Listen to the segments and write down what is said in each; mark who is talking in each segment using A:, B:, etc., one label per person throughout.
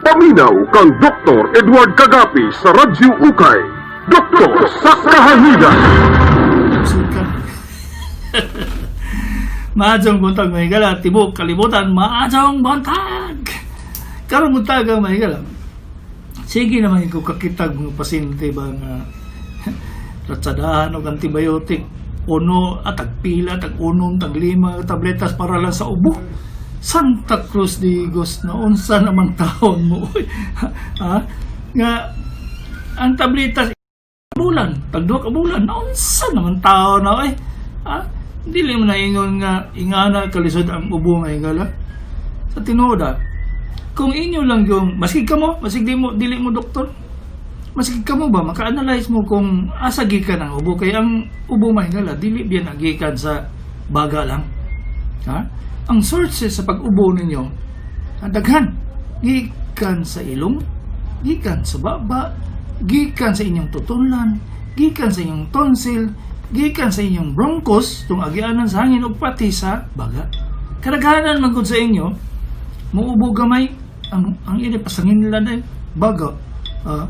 A: Paminaw kang Dr. Edward Kagapi sa Radyo Ukay. Doktor sa Kahangidan.
B: Sukan. Maayong buntag, mga higala, tibok kalibutan, maayong buntag. Karon buntag, mga higala. Sige naman ko kakitag mga pasyente ba nga ratsadahan og antibiotic uno at tagpila, tag unom, tag lima tabletas para lang sa ubo. Santa Cruz de Digos na, unsa naman taon mo, oy? Ha? Nga ang tabletas bulan, tag duha ka bulan, naunsa naman tao na, oy? Ha? Dili mo na ingon nga ingana kalisod ang ubo, nga higala. Sa tinuod ah, kung inyo lang yung, maski kamo, maski di mo, dili mo doktor, maski kamo ba, maka-analyze mo kung asa gikan ang ubo. Kay ang ubo, mahigala, dili biyan gikan sa baga lang. Ha? Ang sources sa pag-ubo ninyo, ang daghan. Gikan sa ilong, gikan sa baba, gikan sa inyong tutunlan, gikan sa inyong tonsil, gikan sa inyong bronchus, tung agianan sa hangin, ug pati sa baga. Kadaghanan man gud sa inyo, muubo gamay, ang ini pasangin nila na baga. Ah,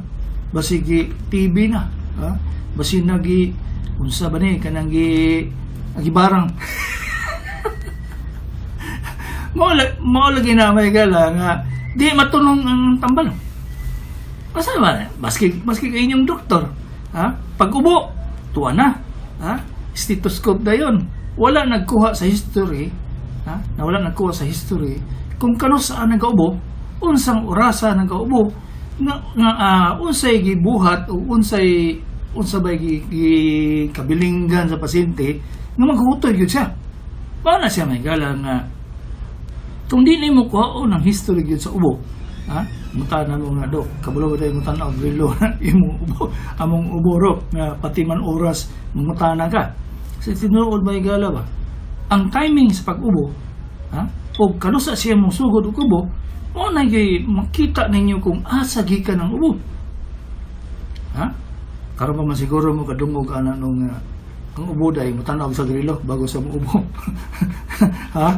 B: basigi TB na. Ah, basi nagi unsa ba ni kanang gi agibarang. Mao lagi na may gala nga di matunong ang tambal. Basta ba, maski kay inyong doktor, ha? Pag ubo, tuwa na. Ha? Stethoscope dayon. Wala nagkuha sa history, ha? Na wala nagkuha sa history kung kano saan nagaubo, unsang orasa nagaubo, nga unsay gibuhat o unsay unsa bay gi kabilinggan sa pasyente nga maghutoy gyud siya. Mao na siya, may gala, nga kung di nimo kuhaon ang history gyud sa ubo, ha? Mutana mo nga, "Dok, kabalo ba tayo mutana og relo imong ubo, among ubo ro nga pati man oras mangutana ka." Sa tinuod, may gala ba? Ang timing sa pag-ubo, ha? O kanusa siya mong sugod og ubo, mo na gyud makita ninyo kung asa gikan ang ubo. Ha? Karon pa man siguro mo kadungog ana nung ang ubo day mutanaw sa relo bago sa ubo. Ha?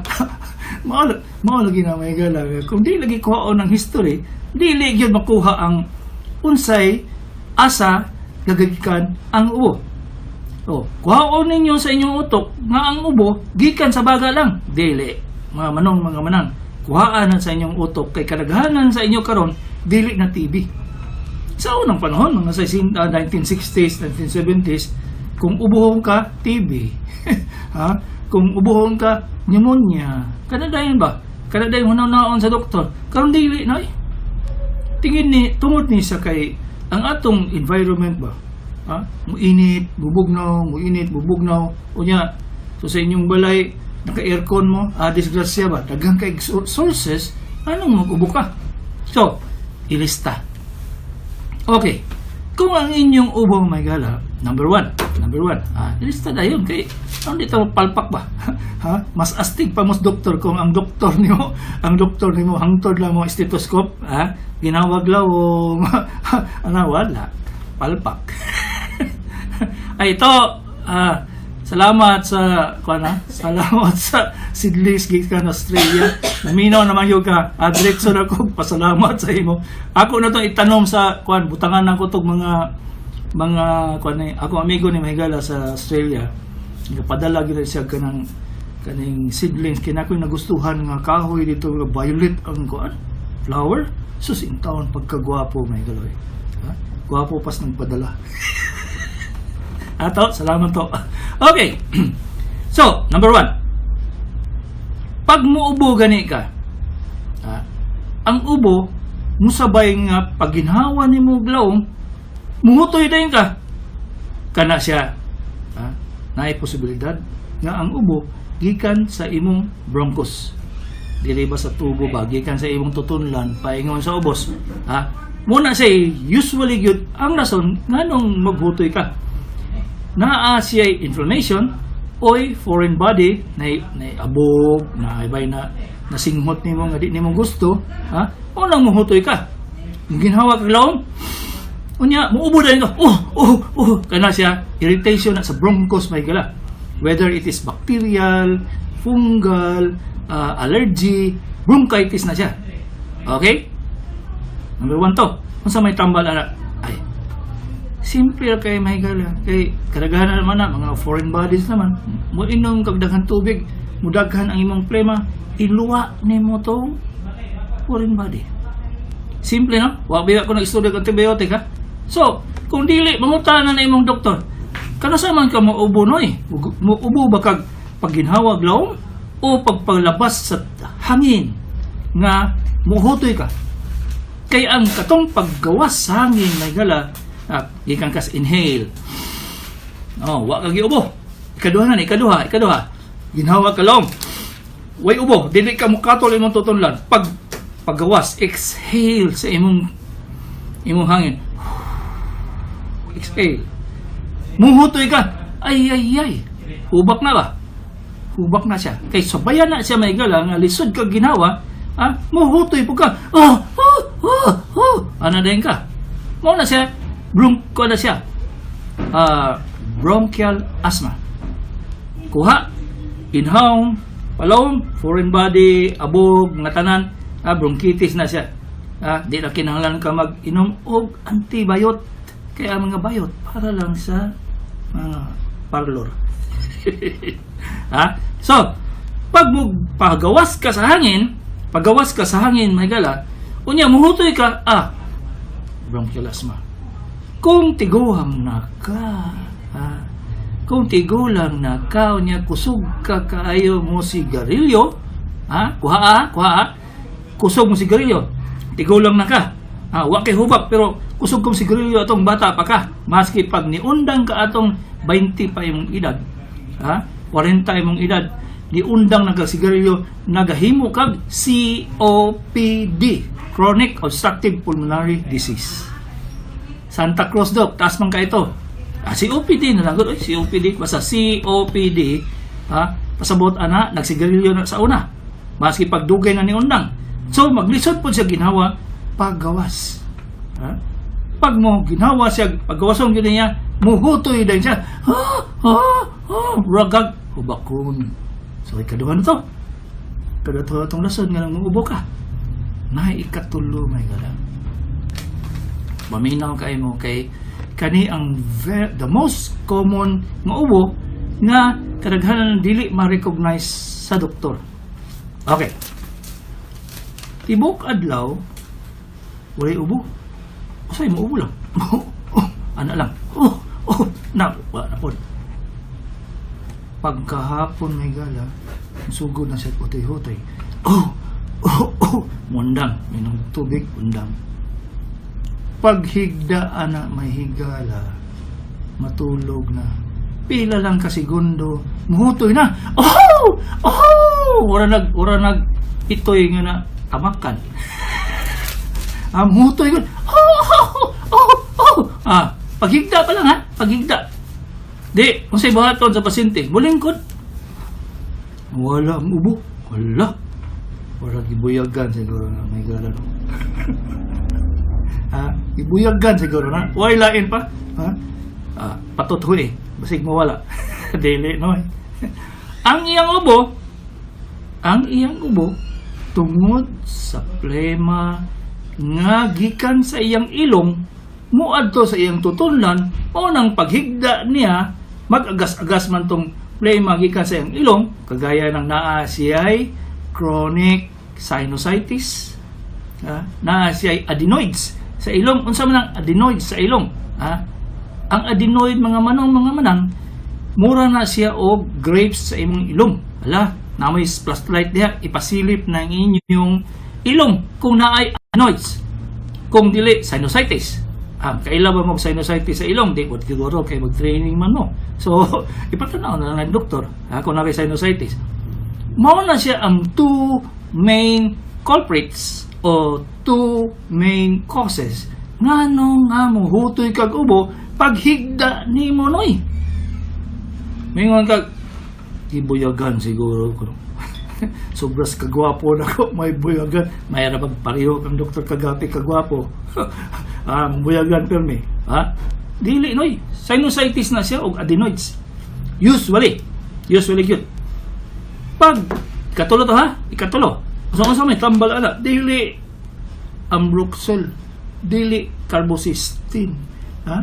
B: Mao lagi na, may gala. Kung di lagi kuhaon ng history, dili gyud makuha ang unsay asa gagagikan ang ubo. Oh, kuhaon ninyo sa inyong utok nga ang ubo gikan sa baga lang. Dili. Mga manong, mga manang. Kuhaan na sa inyong utok kay kadaghanan sa inyo karon dili na TB. Sa unang panahon, mga sa 1960s, 1970s, kung ubuhon ka, TB. Ha? Kung ubuhon ka, pneumonia. Kada dayon ba? Kada dayon hunaw-naon sa doktor. Karon dili na eh. Tingin ni tungod ni sa kay ang atong environment ba? Ha? Muinit, bubugnaw, muinit, bubugnaw. Unya, so sa inyong balay, naka-aircon mo, ah, disgrasya ba? Daghang kay sources, anong mag-ubo ka? So, ilista. Okay. Kung ang inyong ubo, may gala, number one, ah, ilista dayon kay ano dito palpak ba? Ha? Mas astig pa mas doktor kung ang doktor nimo hangtod lang mo stethoscope, ha? Ginawag lawom. Ano, wala. Palpak. Ay ito, ah, salamat sa kuan na, salamat sa seedlings gikan Australia. Naminaw naman gyud ka. Ah, diretso na ko pasalamat sa imo. Ako na to itanom sa kuan, butangan na ko tog mga kuan ni ako amigo ni Mahigala sa Australia. Nagpadala gyud siya kanang kaning seedlings kina ko nagustuhan nga kahoy dito nga violet ang kuan flower. Sus in taon pagkagwapo, Mahigala. Ha? Gwapo pas nagpadala. Ato, salamat to. Okay. So, number one. Pag muubo gani ka, ha, ang ubo, musabay nga pagginhawa ni mo glawom, muhutoy din ka. Kana siya, ha, naay posibilidad nga ang ubo gikan sa imong bronchus. Dili ba sa tubo ba, gikan sa imong tutunlan, paingon sa ubos. Ha? Muna siya, usually gyud ang rason nganong maghutoy ka. Naa siya inflammation oy foreign body na abog na ibay na nasinghot nimo nga di nimo gusto, ha, o nang muhutoy ka, ginhawa ka lawom, unya muubo dayon ka, oh, kana siya irritation na sa bronchus, may gala, whether it is bacterial, fungal, allergy, bronchitis na siya. Okay. Number one to. Unsa may tambal ana? Ay, simple ra kay, mahigala. Kay kadaghanan naman na, mga foreign bodies naman. Mo inom kag daghan tubig, mudaghan ang imong plema, iluwa nimo tong foreign body. Simple, no? Wa biya ko nag-istorya og antibiotic, ha? So, kung dili, mangutana na imong doktor. Kanasa man ka maubo, noy? Muubo ba kag pagginhawag lawom o pagpaglabas sa hangin nga muhutoy ka? Kay ang katong paggawas sa hangin, may gala, gikan kas inhale. Oh, wa ka giubo. Ikaduha na ni, ikaduha, ikaduha. Ginhawa ka lawom. Way ubo, dili ka mukatol imong tutunlan. Pag paggawas, exhale sa imong hangin. Exhale. Muhutoy ka. Ay, ay, ay. Hubak na ba? Hubak na siya. Kay sabayan na siya, may gala, nga lisod ka ginawa, muhutoy po ka. Oh. Ano din ka? Mao na siya, broncho na siya. Bronchial asthma. Kuha, inhawng, palawom, foreign body, abog, nga tanan, bronchitis na siya. Di na kinahanglan ka mag-inom og antibayot. Kaya ang mga bayot para lang sa mga parlor. Ha? So, pag mo pagawas ka sa hangin, pagawas ka sa hangin, may gala, unya muhutoy ka, bronchial asthma. Kung tigulang na ka, kung tigulang na ka, unya kusog ka kaayo mo sigarilyo, ha, kuha ah, kuha ah, kusog mo sigarilyo, tigulang na ka, wa kay hubak, pero kusog kong sigarilyo atong bata pa ka, maski pag niundang ka atong 20 pa imong edad, ha, 40 imong edad, niundang nagasigarilyo, nagahimo kag COPD, chronic obstructive pulmonary disease. Santa Cruz, Dok, taas man ka ito. COPD na lang, oy, COPD, basta COPD, ha, pasabot ana, nagsigarilyo na sa una. Maski pagdugay na ni undang. So, maglisod po siya ginhawa, paggawas. Ha? Pag mo ginhawa siya, paggawason gini niya, muhutoy din siya. Ha, ha, ha, ragag, hubakon. So, ikaduha na to. Ikaduha itong lason, nga nang muubo ka. Na ikatulo, may gala. Maminaw kay mo kay kani ang the most common nga ubo nga kadaghanan dili ma-recognize sa doktor. Okay. Tibok adlaw walay ubo. Usay mo ubo lang. Oh, ana lang. Oh, na wala na pod. Pagkahapon, may gala, sugod na siya utay-utay. Oh, mundang, minom tubig, undang. Paghigda ana, may higala, matulog na. Pila lang ka segundo, muhutoy na. Oh, ora nag itoy nga na tamakan. Muhutoy ko. Oh. Paghigda pa lang ha, paghigda. Di, unsay buhaton sa pasyente? Mulingkod. Wala ang ubo. Wala. Wala, gibuyagan siguro na, may gala, no. Ha? Gibuyagan siguro na. Way lain pa. Ha? Patuthoy eh. Basig mawala. Dili no eh. Ang iyang ubo tungod sa plema nga gikan sa iyang ilong muadto sa iyang tutunlan o nang paghigda niya mag-agas-agas man tong plema gikan sa iyang ilong, kagaya ng naa siya'y chronic sinusitis, ha? Naa siya'y adenoids sa ilong. Unsa man ang adenoids sa ilong, ha? Ang adenoid, mga manong, mga manang, mura na siya og grapes sa imong ilong. Ala, na may flashlight diha, ipasilip ng inyong ilong kung naay adenoids. Kung dili, sinusitis. Kaila ba mo sinusitis sa ilong? Di ko siguro kay mag-training man mo. So, ipatanaw na lang ng doktor, ha, kung naa sinusitis. Mao na siya ang two main culprits o two main causes ngano nga mo hutoy kag ubo paghigda nimo, noy. Mingon kag gibuyagan siguro ko. Sobras kagwapo na ko, may buyagan. May ra bag pareho kang Doktor Kagapi kagwapo. Buyagan pirmi. Ha? Dili, noy. Sinusitis na siya og adenoids. Usually, usually gyud. Pag ikatulo to ha, ikatulo. Unsa unsa may tambal ana? Dili ambroxol. Dili carbocisteine. Ha?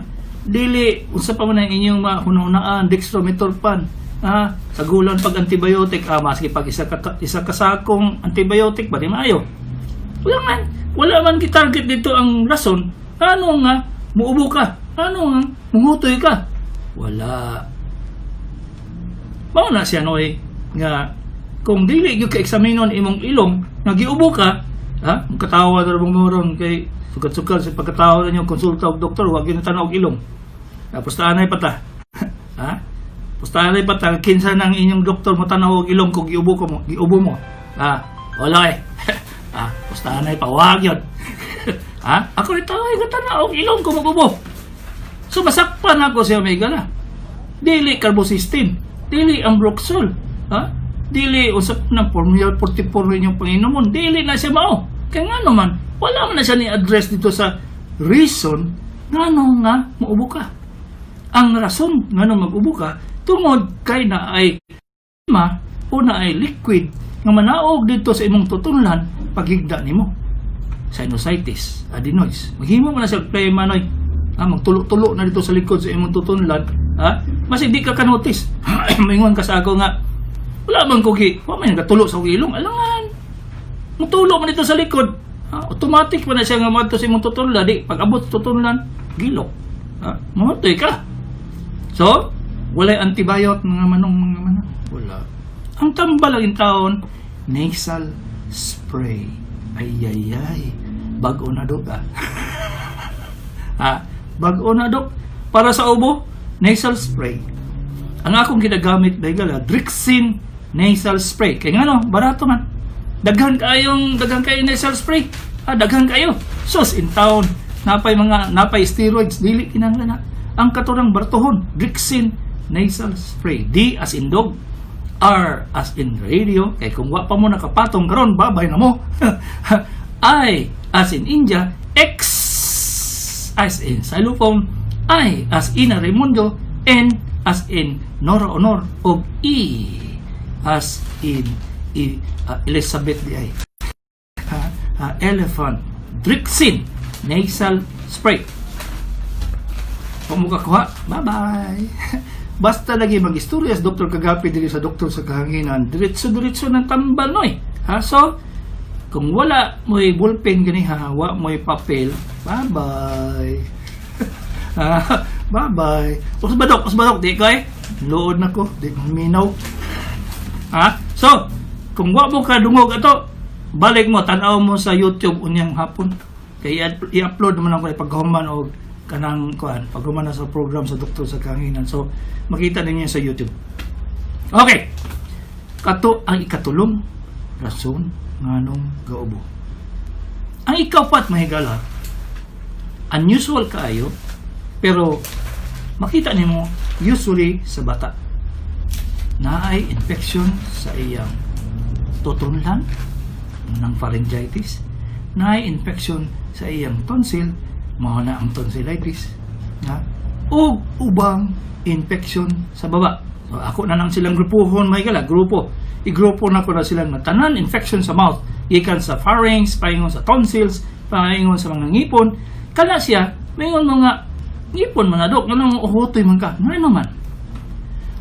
B: Dili unsa pa man ang inyong mga hunahunaan, dextromethorphan. Ha? Sagulan pag antibiotic, ah, maski pag isa ka sakong antibiotic ba di maayo. Wala man gitarget dito ang rason ano nga muubo ka, ano nga mungutoy ka. Wala. Mao na siya, noy, nga kung dili gyud ka eksaminon imong ilong nga giubo ka, ha, katawa na mo ron kay sukad-sukad sa pagkatawa ninyo konsulta og doktor, wa gyud tan-aw og ilong. Tapos taanay pa ta. Ha? Pustahanay pa ta, kinsa nang inyong doktor mo tanaw og ilong kung giubo ko mo, giubo mo. Ha, wala eh. Ha, pustahanay pa, wag yun. Ha? Ako rin tao, tanaw og ilong kung magubo. So masakpan ako siya may gala. Dili carbocisteine, dili ambroxol, ha? Dili usap ng Formula 44 inyong panginomon, dili na siya mao. Kaya nga naman, wala man na siya ni-address dito sa reason ngano nga maubo ka. Ang rason ngano mag-ubo ka, tungod kay na ay ma o na ay liquid nga manaog dito sa imong tutunlan paghigda nimo. Sinusitis, adenoids. Maghimo man na siya plema, noy. Ha, magtulo-tulo na dito sa likod sa imong tutunlan, ha? Mas hindi ka ka-notice. Maingon ka sa ako nga, wala man ko gi, wa man nagatulo sa akong ilong, alangan. Mutulo man dito sa likod. Ha, automatic man na siya nga moadto sa imong tutunlan, di pag abot sa tutunlan, gilok. Ha, mamatay ka. So, walay antibiotic, mga manong, mga manong. Wala. Ang tambal ang taon, nasal spray. Ay, ay, ay. Bago na, dok, ah. Ha? Bago na, dok. Para sa ubo, nasal spray. Ang akong ginagamit, baygala, Drixine nasal spray. Kaya nga no, barato man. Daghan kayong nasal spray. Ah, daghan kayo. Sus, in town, napay steroids, dili kinahanglan na. Ang katurang bartohon, Drixine nasal spray. D as in dog, R as in radio, kay kung wa pa mo nakapatong karon, babay na mo. I as in India, X as in xylophone, I as in Raimundo, N as in Nora Aunor, o E as in Elizabeth di ay. Ha, ha, elephant. Drixine nasal spray. Kung mo kakuha, bye-bye. Basta lagi mag-istorya sa Dr. Kagapi diri sa Doktor sa Kahanginan, diretso-diretso ng tambal, noy. Ha? So, kung wala mo'y ballpen gani ha, wa mo'y papel, bye-bye. Ah, bye-bye. Usbadok, usbadok, di kay. Lood na ko, di ko minaw. Ha? So, kung wa mo kadungog ato, balik mo, tanaw mo sa YouTube unyang hapon. Kay i-upload naman ako paghuman og kanang kuan, paghuman na sa program sa Doktor sa Kahanginan. So, makita ninyo sa YouTube. Okay. Kato ang ikatulong rason nganong gaubo. Ang ikapat, mahigala, unusual kaayo, pero makita nimo usually sa bata. Naay infection sa iyang tutunlan ng pharyngitis, naay infection sa iyang tonsil, mao na ang tonsillitis, ha? O ubang infection sa baba. So, ako na lang silang grupuhon, may gala, grupo. Igrupo na ko na silang tanan infection sa mouth, gikan sa pharynx, paingon sa tonsils, paingon sa mga ngipon. Kana siya, maingon mga ngipon man na, dok, nganong uhutoy man ka? Ngano man?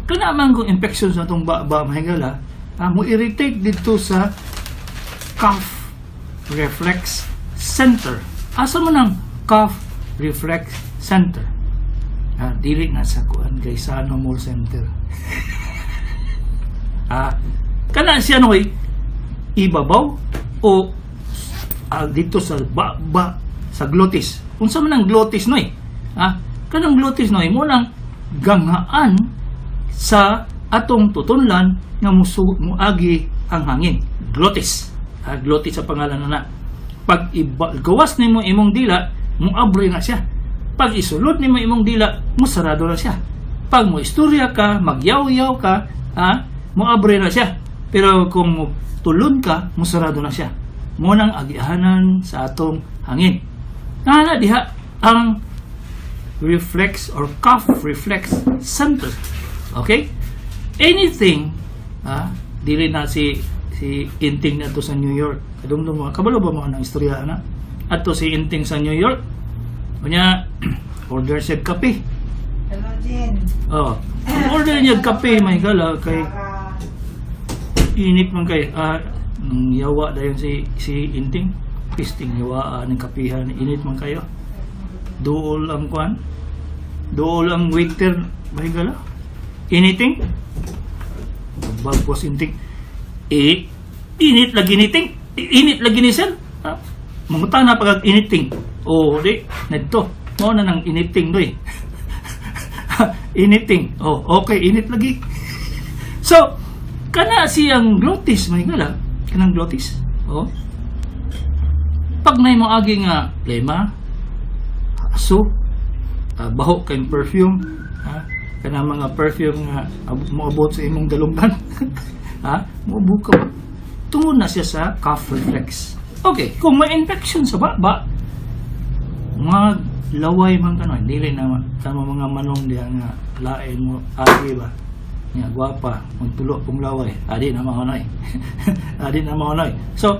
B: Kana man kung infection sa atong baba, mahigala, ah, mo irritate dito sa cough reflex center. Asa man ang cough reflex center? Ah, dili na sa kuan Gaisano Mall Center. Ah, kana siya, noy, ibabaw o ah, dito sa ba, sa glottis. Unsa man ang glottis, noy? Ah, kanang glottis, noy, mo nang ganghaan sa atong tutunlan nga musu muagi ang hangin. Glottis. Ah, glottis sa pangalan na na. Pag iba, gawas nimo imong dila, muabre na siya. Pag isulod nimo imong dila, musarado na siya. Pag mo istorya ka, magyaw-yaw ka, ha, muabre na siya. Pero kung tulon ka, musarado na siya. Mo nang agiahanan sa atong hangin. Naa diha ang reflex or cough reflex center. Okay? Anything, ha, dili na si si Inting na to sa New York. Kadumdum mo, kabalo ba mo ang istorya na? Ato si Inting sa New York. Unya, order siya kape.
C: Hello, Jen.
B: Oh, ang order niya kape, may gala kay init man kay nang yawa dayon si Inting. Pisting yawa ng kapihan, init man kayo. Duol ang kwan. Duol ang waiter, may gala. Initing. Bagpos Inting. Eh, init lagi niting. Init lagi ni sir. Ha? Manguta na pag initing. Oh, di, nedto. Mao na nang initing doy. Initing. Oh, okay, init lagi. So, kana siyang glottis, may gala. Kanang glottis. Oh. Pag may mo agi nga plema, aso, baho kay perfume, ha? Kanang mga perfume nga moabot sa imong dalunggan. Ha? Muubo ka ba? Tungod na siya sa cough reflex. Okay, kung may infection sa baba, maglaway man kano, dili na tama mga manong diha nga lain mo agi ba nga gwapa magtulo pong laway, adi na maonoy, adi na maonoy. So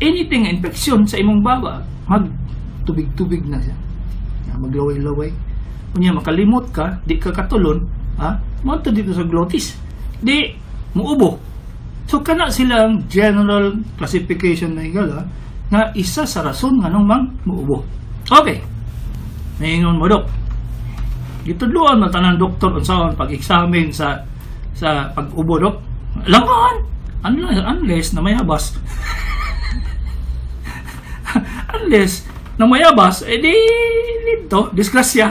B: anything infection sa imong baba, mag tubig-tubig na siya. Nga, maglaway-laway. Unya makalimot ka, di ka katulon, ha, mo dito sa glottis, di muubo. So kana silang general classification na higala nga isa sa rason nganong mang muubo. Okay. Naingon mo, "Dok, gitudloan man tanan doktor unsaon pag-examine sa pag-ubo, Dok." Langan! Unless na may habas. Unless na may habas, eh di dito, disgrasya.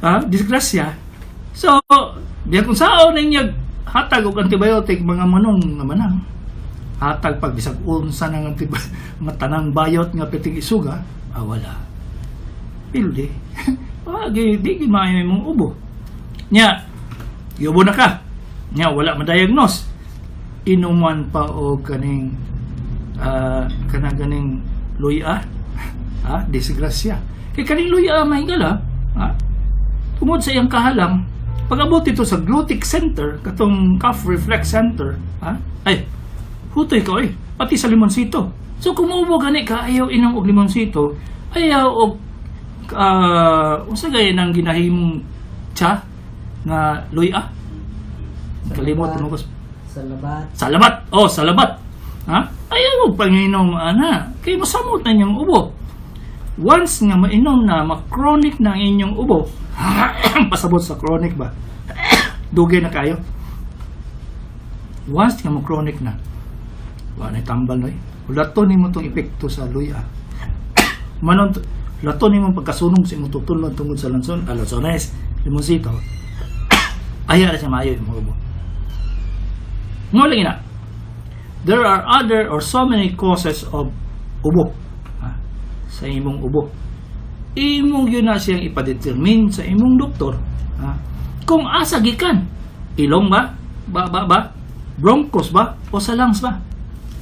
B: Ha? Disgrasya. So, di kung saon ninyo hatag og antibiotic, mga manong naman ang hatag pag bisag unsa ng antibiotic, matanang bayot nga piting isuga, wala. Pildi. Wag, di di maayo imong ubo. Nya, giubo na ka. Nya, wala ma-diagnose. Inuman pa og kaning kanang ganing luya. Ha? Disgrasya. Kay kaning luya mahigala, ha? Tungod sa iyang kahalang, pag abot ito sa glottic center, katong cough reflex center, ha? Ay, hutoy ka oy, pati sa limonsito. So kung muubo gani ka, ayaw inom og limonsito, ayaw og unsa gay nang ginahimong tsa nga luya? Kalimot mo ko.
C: Salabat.
B: Salabat. Oh, salabat. Ha? Ayaw og panginom ana. Kay masamot na inyong ubo. Once nga mainom na, ma-chronic na ang inyong ubo. Pasabot sa chronic ba? Dugay na kayo. Once nga mo-chronic na, wala na tambal noy. Lato nimo tong epekto sa luya. Manon lato nimo pagkasunog sa imong tutulon tungod sa lanson, lansones, limonsito. Ayaw na siya maayo imong ubo. Mo lagi na. There are other or so many causes of ubo. Ha? Sa imong ubo. Imong yun na siyang ipadetermine sa imong doktor. Ha? Kung asa gikan. Ilong ba? Ba ba ba? Bronchus ba? O sa lungs ba?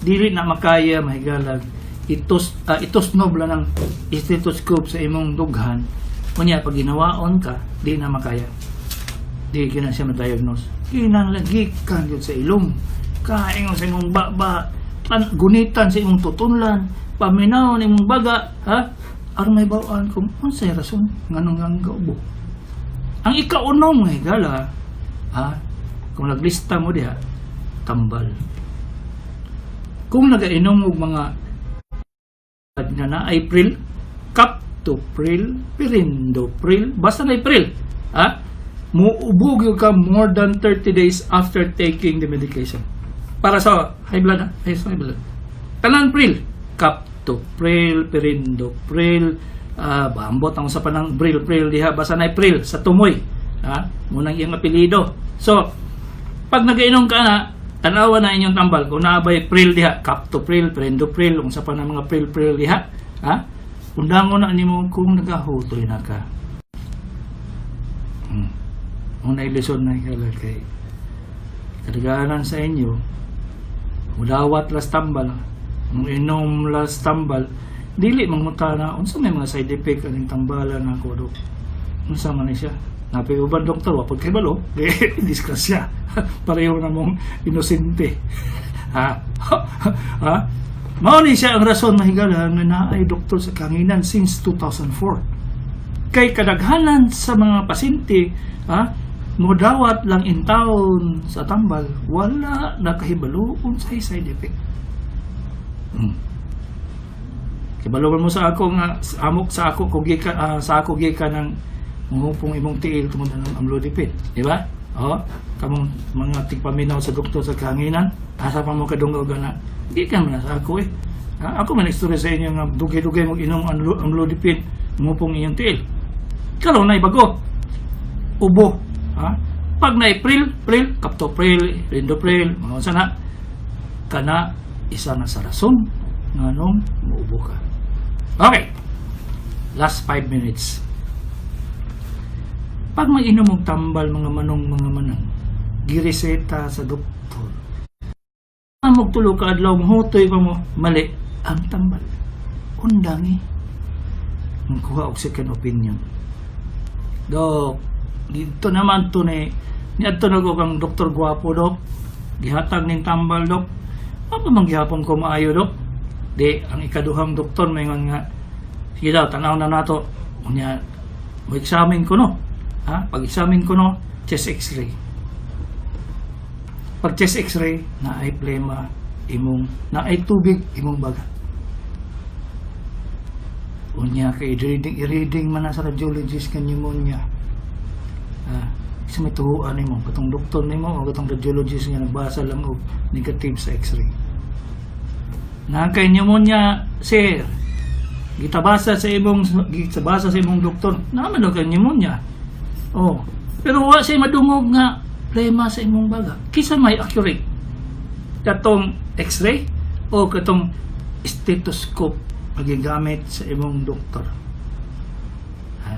B: Dili na makaya, mahigalag, itos nobla ng stethoscope sa imong dughan. Unya pag ginawaon ka, di na makaya, di gyud na siya ma-diagnose. Kinahanglan gikan gyud sa ilong, kaingon sa imong baba, gunitan sa imong tutunlan, paminaw imong baga, ha, aron may bawaan kung unsay rason nganong nga gaubo. Ang ikaunong nga higala, ha, kung naglista mo diha, tambal. Kung nagainom og mga nga na April, Captopril, Perindopril, basta na April, ha? Muubog gyud ka more than 30 days after taking the medication. Para sa high blood, ha? Ay, sa high blood. Tanan pril, Captopril, Perindopril, bambot ang sa panang bril pril diha, basta na April sa tumoy, ha? Munang iyang apelyido. So, pag nagainom ka na, tanawa na inyong tambal kung naabay pril diha, Captopril, Perindopril, unsa pa na mga pril pril diha, ha? Undangon na nimo kung nagahutoy na ka. Unay lisod na ikaw kay kadaganan sa inyo, mudawat las tambal, inom las tambal, dili manguta na unsa may mga side effect aning tambalan na ko, Dok. Unsa man ni siya? Napay uban doktor, wa pud kay balo, disgrasya. Pareho na mong inosente. Ha? Ha? Mao ni siya ang rason, mahigala, nga naay Doktor sa Kahanginan since 2004. Kay kadaghanan sa mga pasyente, ha, modawat lang in town sa tambal, wala nakahibalo unsay side effect. Kibalo man mo sa ako nga amok sa ako ko gikan sa ako gikan ng muhupong imong tiil tungod ng amlodipine, di ba? Oh, kamong mga tigpaminaw sa Doktor sa Kahanginan, asa pa mo kadungog na gikan man na sa ako eh. Ha, ako man istorya sa inyo nga dugay-dugay mo inom ang amlodipine, muhupong inyong tiil. Karon na bago. Ubo, ha? Pag na April, April, Captopril, Ramipril, mga unsa na kana, isa na sa rason nganong muubo ka. Okay. Last 5 minutes. Pag mag-inom og tambal, mga manong, mga manang, gireseta sa doktor, mo 3 ka adlaw mohutoy pa mo, mali ang tambal. Undangi. Kuha og second opinion. Dok, dito naman to ni niadto na ko kang Doktor Gwapo, dok. Gihatag ning tambal, dok. Apa man gihapon ko maayo, dok? Di ang ikaduhang doktor maingon nga, sige daw, tanaw na nato. Unya mo examine ko no. Ha? Pag examine ko no, chest X-ray. Pag chest X-ray, naay plema imong, naay tubig imong baga. Unya kay i-reading i-reading man na sa radiologist ka pneumonia. Ah, sa may tuhuan nimo katong doktor nimo o katong radiologist nga nagbasa lang og negative sa X-ray. Na kay pneumonia, sir. Gitabasa sa imong doktor. Naman daw kay pneumonia. Oh, pero wa siya madungog nga plema sa imong baga. Kinsa may accurate? Katong X-ray o katong stethoscope nga gigamit sa imong doktor? Ha?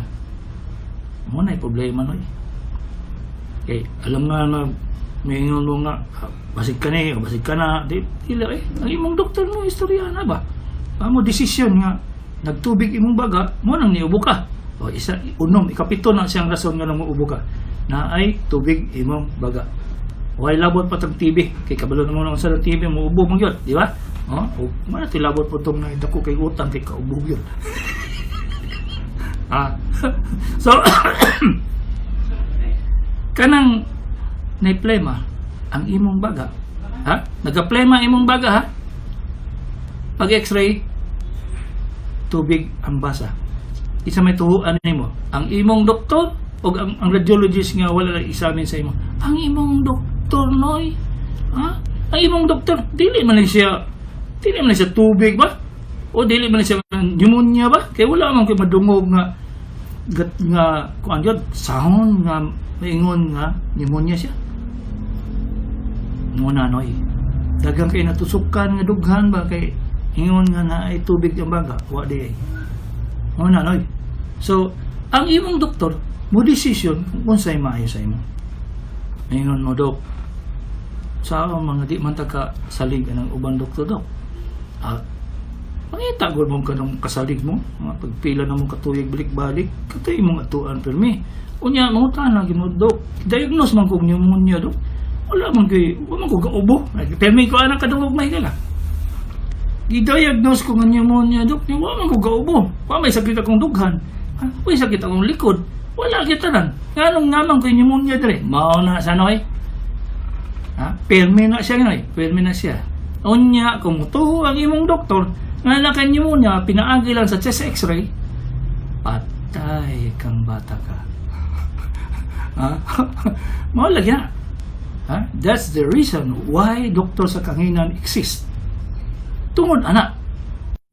B: Mao na problema no. Okay, alam nga na may mo nga, ah, basig ka na eh, o basig ka na, di, dili eh. Ang imong doktor mo, istorya na ba? Amo desisyon nga, nagtubig imong baga, mao nang niubo ka. O isa, unom, ikapito na siyang rason nga nang muubo ka. Na ay tubig imong baga. Way labot pa tang TB. Kay kabalo na mo nang sa TB, muubo man gyud, di ba? Oh, o mana ti labot po tong dako kay utang kay kaubo gyud. Ah. So kanang naiplema ang imong baga. Ha? Nagaplema imong baga ha? Pag X-ray, tubig ang basa. Kinsa may tuhuan nimo? Ang imong doktor o ang radiologist nga wala lang examine sa imo? Ang imong doktor noy. Ha? Ang imong doktor dili man ni siya tubig ba? O dili man ni siya pneumonia ba? Kay wala man kay madungog nga gat nga kuan gyud sound nga maingon nga pneumonia siya. Muna noy. Daghang kay natusukan nga dughan ba kay ingon nga naay tubig ang baga, wa di ay. Muna noy. So, ang imong doktor mo decision kung unsay maayo sa imo. Ingon mo, "Dok, sa mga di man ta ka salig ang uban doktor, dok." Ah, mangita gud mo kanang kasalig mo, mga pagpila na mo katuig balik-balik, katay imong atuan permi. Unya mangutana gyud mo, "Dok, diagnose man kog pneumonia, dok. Wala man ko gaubo." Permi ko anang kadungog, may kala. "Gi-diagnose ko nga pneumonia, dok. Wala man ko gaubo. Wa may sakit akong dughan. Ah, may sakit akong likod. Wala kita lang. Nganong naman ko pneumonia dire?" Mao na sa noy. Ha? Permi na siya noy. Permi na siya. Unya, kung mutuho ang imong doktor, nga na kay pneumonia, pinaagi lang sa chest X-ray, patay kang bata ka. Ha? Mao lagi na. Ha? That's the reason why Doktor sa Kahanginan exist. Tungod ana,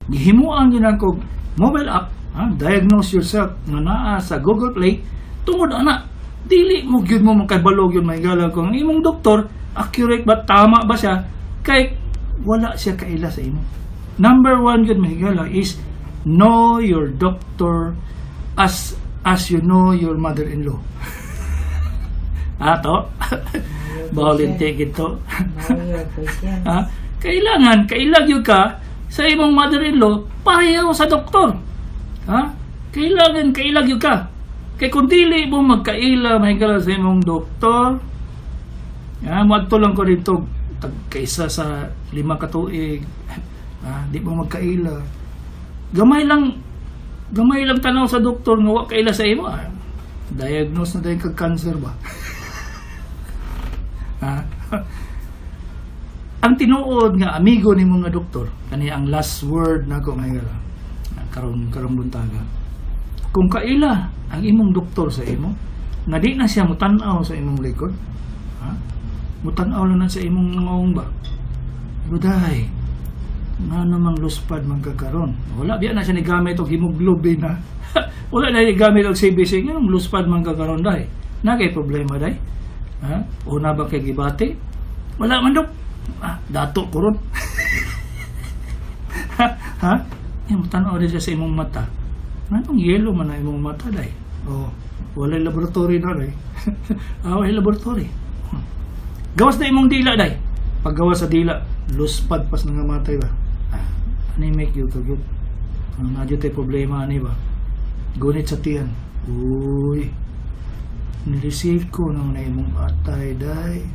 B: gihimuan gyud ko mobile app, ha? Diagnose Yourself nga naa sa Google Play, tungod ana, dili mo gyud mo makabalo gyud, mahigala, kung ang imong doktor accurate ba, tama ba siya, kay wala siya kaila sa imo. Number one gyud, mahigala, is know your doctor as you know your mother-in-law. Ato, bawal take ito.
C: Know your patient.
B: Ha? Kailangan, kaila gyud ka sa imong mother-in-law, pareho sa doktor. Ha? Kailangan, kaila gyud ka. Kay kung dili mo magkaila, mahigala, sa imong doktor, ya, moadto lang ko dito, tag kaisa sa 5 ka tuig. Ha? Di mo magkaila. Gamay lang tanaw sa doktor nga wa kaila sa imo. Ah, diagnose na dayon kag cancer ba? Ha? Ang tinuod nga amigo ni mga doktor, kani ang last word nako ngayon karon karong buntaga. Kung kaila ang imong doktor sa imo, nga di na siya mutan-aw sa imong likod, ha? Mutan-aw lang na sa imong ngaong ba? "Buday, nga namang luspad man ka karon." Wala biya na siya nigamit og hemoglobin, ha. Wala na nigamit og CBC, "Nganong luspad man ka karon, day? Naa kay problema, day? Ha? O naa ba kay gibati?" "Wala man, dok." "Ah, dato ko ron." Ha? Ha? Yung tanaw rin siya sa imong mata. "Nganong yellow man na imong mata, day?" "Oh, wala laboratory na, day." "Ah, wala laboratory. Gawas na imong dila, day." Paggawas sa dila, luspad pas nga matay ba? "Ah, anemic gyud ka gyud. Ang naa tay problema ani ba? Gunit sa tiyan." "Uy, nilisiko naman na imong atay, day.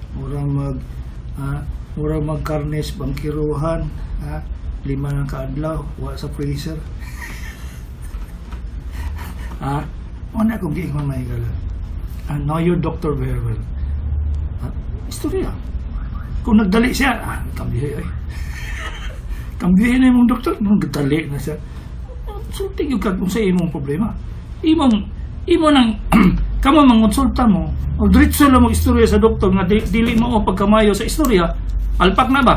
B: Mura mag karnes bangkiruhan, ha? 5 ng kaadlaw, wa sa freezer." Ha? Wala akong giingon, mga higala. I know your doctor very well. Ha? Istorya. Kung nagdali siya, ah, kambihe ay. Kambihe na imong doktor, nung nagdali na siya. Sulti gyud ka kung sa imong problema. Imong, imo nang, kamo mangonsulta mo, o diretso lang mo istorya sa doktor nga dili mo o pagkamayo sa istorya, alpak na ba?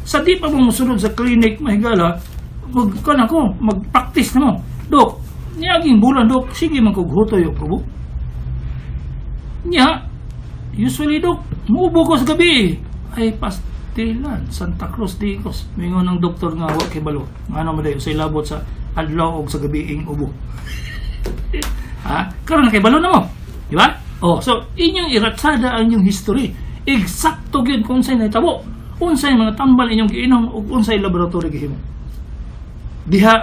B: Sa di pa mo musunod sa clinic, mahigala, mag, kan ako, mag-practice na mo. "Dok, niaging bulan, dok, sige man kog hutoy og kubo. Nya, usually, dok, muubo ko sa gabi. Ay, pastilan, Santa Cruz Dicos." Mingon ng doktor nga wa kay balo. Nga naman dayo sa ilabot sa adlaw og sa gabi ing ubo. Ha? Karon kay balo na mo. Di ba? Oh, so inyong iratsada ang inyong history. Eksakto gyud kung unsay nahitabo. Unsay mga tambal inyong giinom ug unsay laboratory gihimo. Diha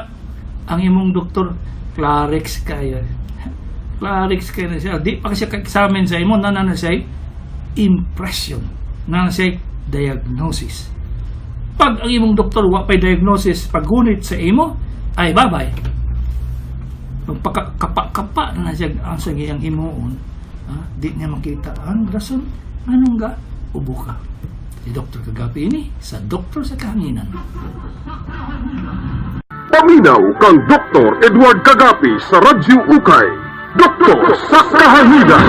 B: ang imong doktor Clarex kaya. Clarex kaya na siya. Di pa siya ka-examine sa imo, naa na siya impression. Naa na siya diagnosis. Pag ang imong doktor wa pay diagnosis, paggunit sa imo, ay babay. Magpakapa-kapa na siya ang sa iyang himuon, ha? Di niya makita ang rason anong ga ubo ka. Si Dr. Kagapi ini sa Doktor sa Kahanginan.
A: Paminaw kang Dr. Edward Kagapi sa Radyo Ukay. Doktor sa Kahanginan.